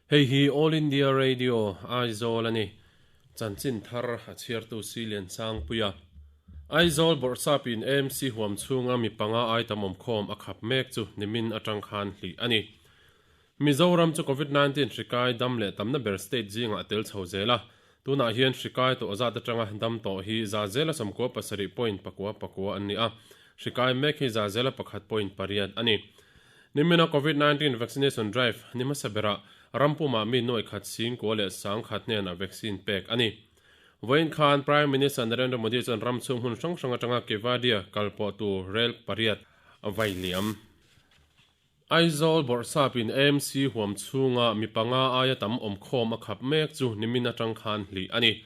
Hei hi All India Radio, Aizawl a ni. Chanchin thar a chhiartu Silian Sangpuia. Aizawl Bawrhsapin AMC huam chhunga mi panga ai tam awmkhawm a khap mek chu nimin atang khan hlih a ni. Mizoram chu Covid 19 hri kai dam leh tamna ber state zingah a tel chho zel a. Tunah hian hri kai tawh zat atanga dam tawh hi za zela sawmkua pasarih point pakua pakua an ni a. Hri kai mek hi za zela pakhat point pariat a ni. Nimina Covid 19 vaccination drive ni hmasa berah rampumah mi nuaih khat singkua leh sangkhat hnenah vaccine pek a ni. Vawiin khan Prime Minister Narendra Modi chuan ram chhung hmun hrang hrang atanga Kevadia kal pawh tur rel pariat a vai liam. Aizawl Bawrhsapin AMC huam chhunga mi panga aia tam awmkhawm a khap mek chu nimin atang khan hlih a ni.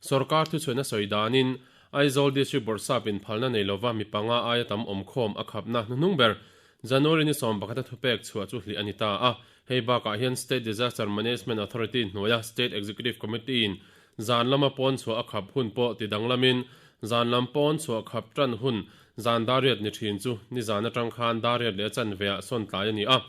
Sorkar thuchhuahna sawi danin Aizawl District Bawrhsapin phalna nei lova mi panga aia tam awmkhawm a khapna hnuhnung ber January ni 11 a thupek chhuah chu hlih a ni ta a. Hei bakah hian State Disaster Management Authority hnuaia State Executive Committee in zan lama pawn chhuah a khap hun pawh ti danglamin zan lam pawn chhuah khap tan hun zan dariat ni thin chu ni zan atang khan dariat leh a chanveah sawn tlai a ni a.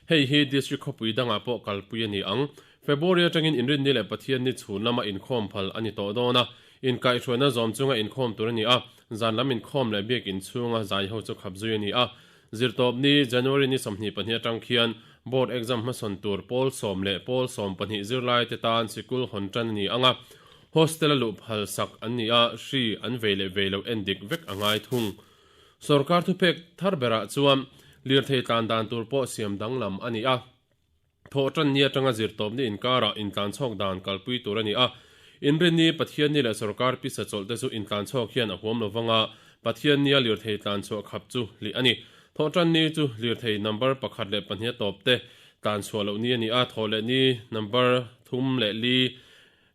Hei hi District khawpui dangah pawh kalpui a ni ang. February atangin Inrinni leh Pathianni chhun lama inkhawm phal a ni tawh dawn a. Inkaihhruaina zawm chunga inkhawm tur a ni a, zan lam inkhawm leh biak inchhunga zai ho chu khap zui a ni a. Zirtawpni, January ni 22 atang khian Board exam hmasawn tur pawl sawm leh pawl 12 zirlai te tan sikul hawn tan a ni ang a, hostel a luh phal sak an ni a, hri an vei leh vei loh en dik vek a ngai thung. Sorkar thupek thar berah chuan lirthei tlan dan tur pawh siam danglam a ni a. Thawhtan ni atanga zirtawpni inkarah intlanchhawk dan kalpui tur a ni a. Inrinni, Pathianni leh sorkar pisa chawlh te chu intlanchhawk hian a huam lo vang a, Pathiannia lirthei tlanchhuah khap chu hlih a ni. Thawhtan ni chu lirthei number pakhat leh pahnih a tawp te tlanchhuah loh ni a ni a, thawh leh ni number thum leh li,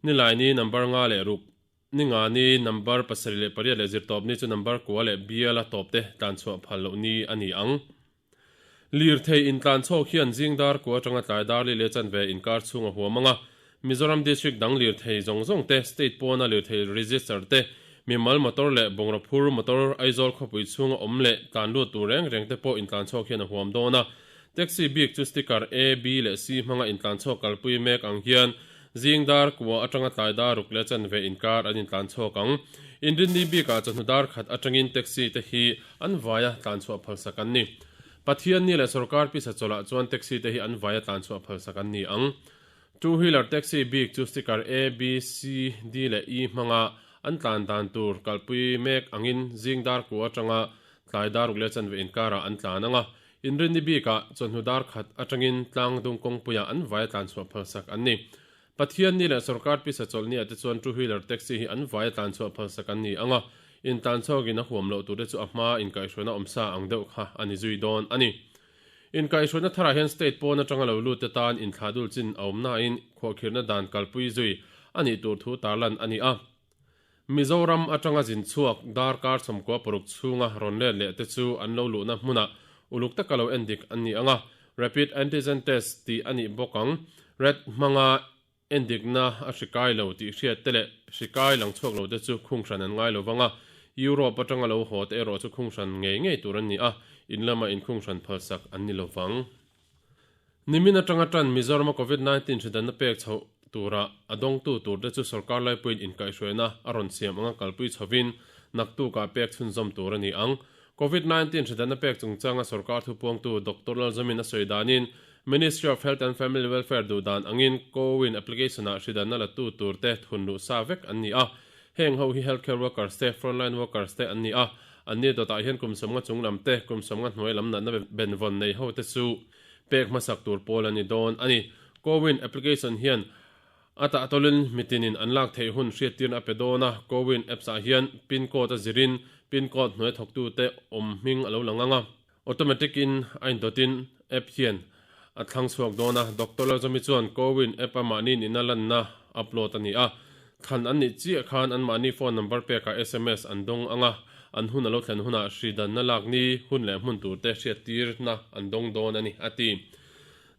nilai ni number nga leh ruk, ni nga ni number pasarih leh pariat leh zirtawp ni chu number kua leh biala tawp te tlanchhuah phal loh ni a ni ang. Lirthei intlanchhawk hian zing dar kua atanga tlai dar li leh chanve inkar chhung a huam ang a, Mizoram District dang lirthei zawng zawng te, State pawna lirthei register te, mimal motor leh bungraw phur motor Aizawl khawpui chhunga awm leh tlan lut tur reng reng te pawh intlanchhawk hian a huam dawn a. Taxi bik chu sticker A, B leh C hmanga intlanchhawk kalpui mek ang hian zing dar kua atanga tlai dar ruk leh chanve inkar an intlanchhawk ang. Inrinni bikah chawhnu dar khat atangin taxi te hi An vaia tlanchhuah phalsak an ni. Pathian ni leh sorkar pisa chawlhah chuan taxi te hi an vaia tlanchhuah phalsak an ni ang. Two wheeler taxi bik chu sticker A, B, C, D leh E hmanga an tlan dan tur kalpui mek angin zing dar kua atanga tlai dar ruk leh chanve inkarah an tlan ang a. Inrinni bikah chawhnu dar khat atangin tlang dung kawngpuiah an vaia tlanchhuah phalsak an ni. Pathian ni leh sorkar pisa chawlh ni ah te chuan two wheeler taxi hi an vaia tlanchhuah phalsak an ni ang a, intlanchhawkin a huam loh tur te chu a hma inkaihhruaina awmsa ang deuh kha a ni zui dawn a ni. Inkaihhruaina tharah hian state pawn atanga lo lut te tan inthlah dul chin a awm nain khuahkhirhna dan kalpui zui a nih tur thu tarlan a ni a. Mizoram atanga zin chhuak darkar 96 chhunga rawn let leh te chu an lo luhna hmunah uluk taka lo en dik an ni ang a, Rapid Antigen Test tih a nih bawk ang. Rat hmanga endikna a hri kai lo tih hriat te leh hri kai lang chhuak lo te chu khung hran an ngai lo vang a, Europe atanga lo haw te erawh chu khung hran ngei ngei tur an ni a, in lama inkhung hran phalsak an ni lo vang. Nimin atanga tan Mizorama Covid 19 hridanna pek chhoh tura a dawngtu turte chu sorkar laipuiin inkaihhruaina a rawn siam anga kalpui chhovin naktukah pek chhunzawm tur a ni ang. Covid 19 hridanna pek chungchanga sorkar thupuangtu Doctor Lalzamin a sawi danin Ministry of Health and Family Welfare duhdan angin CoWIN application-ah hridanna latu turte thunluh sa vek an ni a. Heng ho hi healthcare workers te, frontline workers te an ni a, an ni dawtah hian kum sawmnga chung lam te, kum sawmnga hnuai lam natna benvawn nei ho te chu pek hmasak tur pawl a ni dawn a ni. CoWIN application hian a tahtawlin mitinin an lak theih hun hriattirna a pe dawn a, CoWIN apps ah hian pin code a zirin pin code hnuai thawktute awm hming a lo lang ang a, automatic in a indawtin app hian a thlang chhuak dawn a, Doctor Lalzawmi chuan CoWIN app a mahni nihna lanna upload a ni a, thlan an nih chiah khan an mahni phone number pekah sms an dawng ang a, an hun a lo thlen hunah hri danna lak ni hun leh hmun tur te hriattirna an dawng dawn a ni, a ti.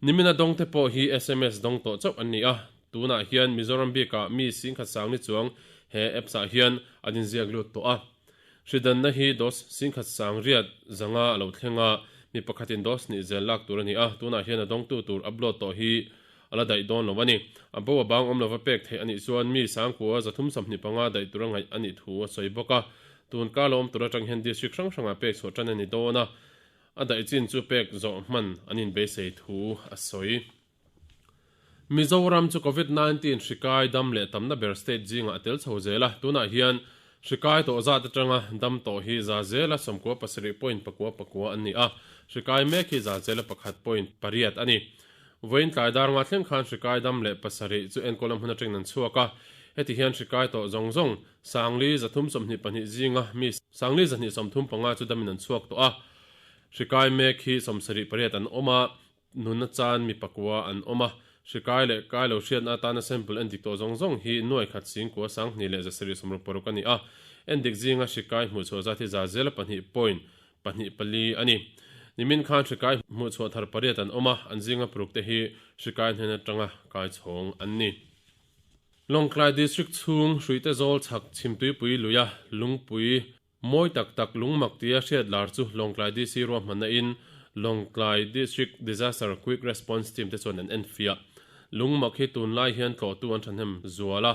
Nimina dawng te pawh hi sms dawng tawh chauh an ni a, tunah hian Mizoram bikah mi singkhat sang ni chuang he apps ah hian an inziak lut tawh a. Hridanna hi dose singkhat sang riat zanga a lo thleng a, mi pakhatin dose hnih zel lak tur a ni a, tunah hian a dawngtu tur upload tawh hi a la daih dawn lo a ni. A bo a bang awm lova pek theih a nih chuan mi sangkua 325 daih tura ngaih a nih thu a sawi bawk a. Tun kar lo awm tur atang hian district hrang hrangah pek chhuah tan a ni dawn a, a daih chin chu pek zawh hman an inbeisei thu a sawi. Mizoram chu Covid 19 hri kai dam leh tamna ber state zingah a tel chho zel a, tunah hian hri kai tawh zat atanga dam tawh hi za zela 97 point pakua pakua an ni a, hri kai mek hi za zela pakhat point pariat a ni. Vawiin tlai dar nga thleng khan hri kai dam leh pasarih chu enkawl a hmun atangin an chhuak a, heti hian hri kai tawh zawng zawng Sangli 322 zinga mi Sangli 235 chu damin an chhuak tawh a, hri kai mek hi 78 an awm a, Nunna chan mi pakua an awm a, hri kai leh kai lo hriatna atana sample endik tawh zawng zawng hi nuai khat singkua sanghnih leh zasarih sawmruk paruk a ni a, endik zinga hri kai hmuhchhuah zat hi za zela pahnih point pahnih pali a ni. Nimin khan hri kai hmuhchhuah thar pariat an awm a, an zinga paruk te hi hri kai hnen atanga kai chhawng an ni. Lawngtlai District chhung hruite zawl chhak chhimtuipui luia lungpui Mawi tak tak lungmak tia hriat lar chu Lawngtlai DC ruahmanna in Lawngtlai District Disaster Quick Response Team te chuan an enfiah. Lungmak hi tunlai hian tlawhtu an thahnem zual a,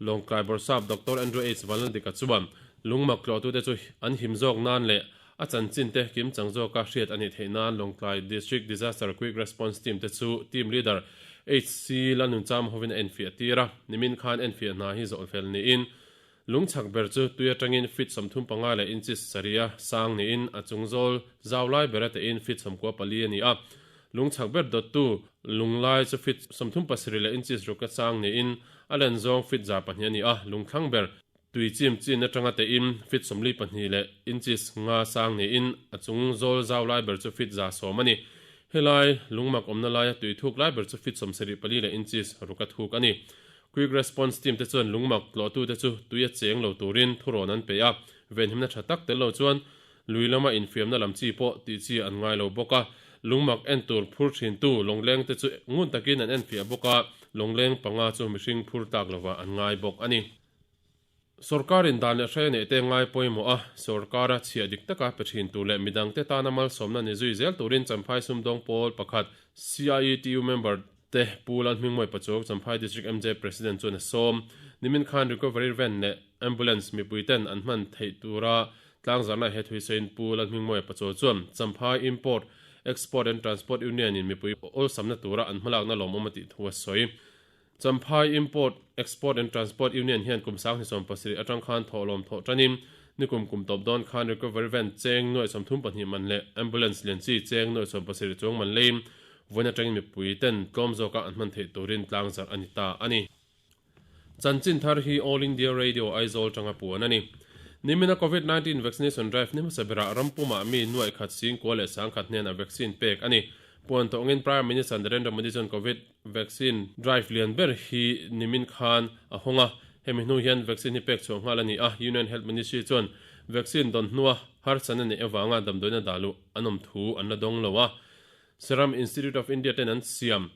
Lawngtlai Bawrhsap Doctor Andrew H. Vanlaldik-a chuan lungmak tlawhtu te chu an him zawk nan leh a chanchin te kim chang zawka hriat a nih theih nan Lawngtlai District Disaster Quick Response Team te chu Team Leader HC Lalnuncham hovin a enfiah tir a, nimin khan enfiah hna hi zawh fel niin Lungchhak ber chu tui atangin feet 35 leh inches saria sang niin a chung zawl zau lai ber a tein feet 94 a ni a. Lungchhak ber dawttu lunglai chu feet 37 leh inches ruka sang niin a len zawng feet 200 a ni a. Lungthlang ber tui chim chin atanga tein feet 42 leh inches nga sang niin a chung zawl zau lai ber chu feet 110 a ni. Helai lungmak awmna laia tui thuk lai ber chu feet 74 leh inches ruka thuk a ni. Quick Response Team te chuan lungmak tlawhtute chu tui a cheng lo turin thurawn an pe a, venhimna tha tak tel lo chuan lui lama infiamna lam chi pawh tih chi an ngai lo bawk a. Lungmak en tur phur thintu lawngleng te chu ngun takin an enfiah bawk a, lawngleng panga chu mihring phur tak lovah an ngai bawk a ni. Sorkarin dan leh hre neih te ngai pawimawh a, sorkara chhiah dik taka pe thin tur leh midangte tana malsawmna ni zui zel turin Champhai sumdawng pawl pakhat CIETU member te Pu Lalhmingmawi Pachuau Champhai District MJ President chuan a sawm. Nimin khan Recovery Van leh Ambulance mipui ten an hman theih tura tlangzarna he thui sawiin Pu Lalhmingmawia Pachuau chuan Champhai Import, Export and Transport Union in mipui awlsamna tura an hmalakna lawmawm a tih thu a sawi. Champhai Import, Export and Transport Union hian kum 2017 atang khan thawhlawm thawh tanin nikum kum tawp dawn khan Recovery Van cheng nuaih 32 man leh Ambulance lian chi cheng nuaih 17 chuang man leiin vawiin atangin mipui ten tlawm zawka an hman theih turin tlangzarh a ni ta a ni. Chanchin thar hi All India Radio Aizawl tanga puan a ni. Nimina Covid 19 vaccination drive ni hmasa berah rampumah mi nuaih khat singkua leh sangkhat hnenah vaccine pek a ni. Puan tawngin Prime Minister Narendra Modi chuan Covid vaccine drive lian ber hi nimin khan a hawng a, hemi hnu hian vaccine hi pek chhuah nghal a ni a, Union Health Ministry chuan vaccine dawn hnua harsatna neih avanga damdawiina dah luh an awm thu an la dawng lo a, Serum Institute of India ten an siam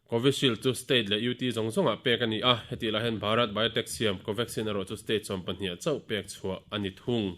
Covishield chu state leh UT zawng zawngah pek a ni a, hetih lai hian Bharat Biotech siam Covaxin erawh chu state 12 ah chauh pek chhuah a ni thung.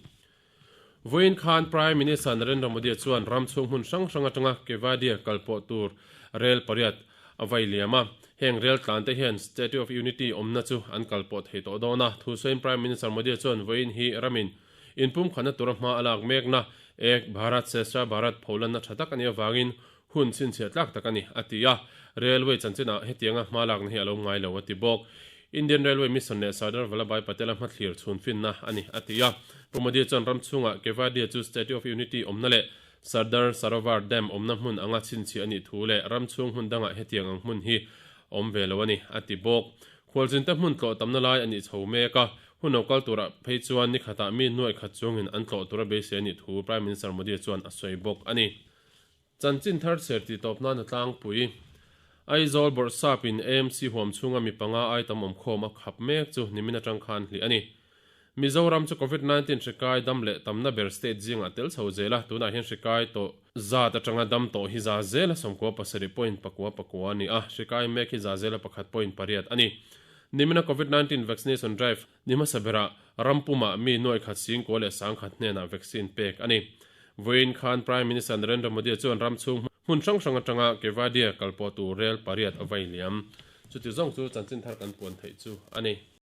Vawiin khan Prime Minister Narendra Modi chuan ram chhung hmun hrang hrang atanga Kevadia kal pawh tur rel pariat a vai liam a. Heng rel tlan te hian Statue of Unity awmna chu an kal pawh thei tawh dawn a. Thu sawiin Prime Minister Modi chuan vawiin hi ramin inpumkhatna tura hma a lak mekna Ek Bharat Shreshtha Bharat pholanna tha tak a nih avangin hun chhinchhiah tlak tak a ni, a ti a. Railway chanchinah hetianga hma lakna hi a lo ngai lo, a ti bawk. Indian Railway Mission leh Sardar Vallabhbhai Patel-a hmathlir chhun finna a ni, a ti a. Pu Modi chuan ram chhungah Kevadia chu Statue of Unity awmna leh Sardar Sarovar Dam awmna hmun anga chhinchhiah a nih thu leh ram chhung hmun dangah hetiang ang hmun hi a awm ve lo a ni, a ti bawk. Khualzinte hmun tlawh tamna lai a nih chho mek a, hun lo kal turah phei chuan ni khatah mi nuaih khat chungin an tlawh tura beisei a nih thu Prime Minister Modi chuan a sawi bawk a ni. Chanchin thar chher tih tawp nan a tlangpui. Aizawl Bawrhsap in AMC huam chhunga mi panga ai tam awmkhawm a khap mek chu nimin atang khan hlih a ni. Mizoram chu Covid 19 hri kai dam leh tamna ber state zingah tel chho zel a, tunah hian hri kai tawh zat atanga dam tawh hi za zela sawmkua pasarih point pakua pakua a ni a, hri kai mek hi za zela pakhat point pariat a ni. Nimina Covid 19 vaccination drive Ni hmasa berah rampumah mi nuaih khat singkua leh sangkhat hnenah vaccine pek a ni. Vawiin khan Prime Minister Narendra Modi chuan ram chhung. Hmun hrang hrang atanga Kevadia kalpawhtu rel pariat a vai liam. Chuti zawng chu chanchin thar kan puan theih chu a ni.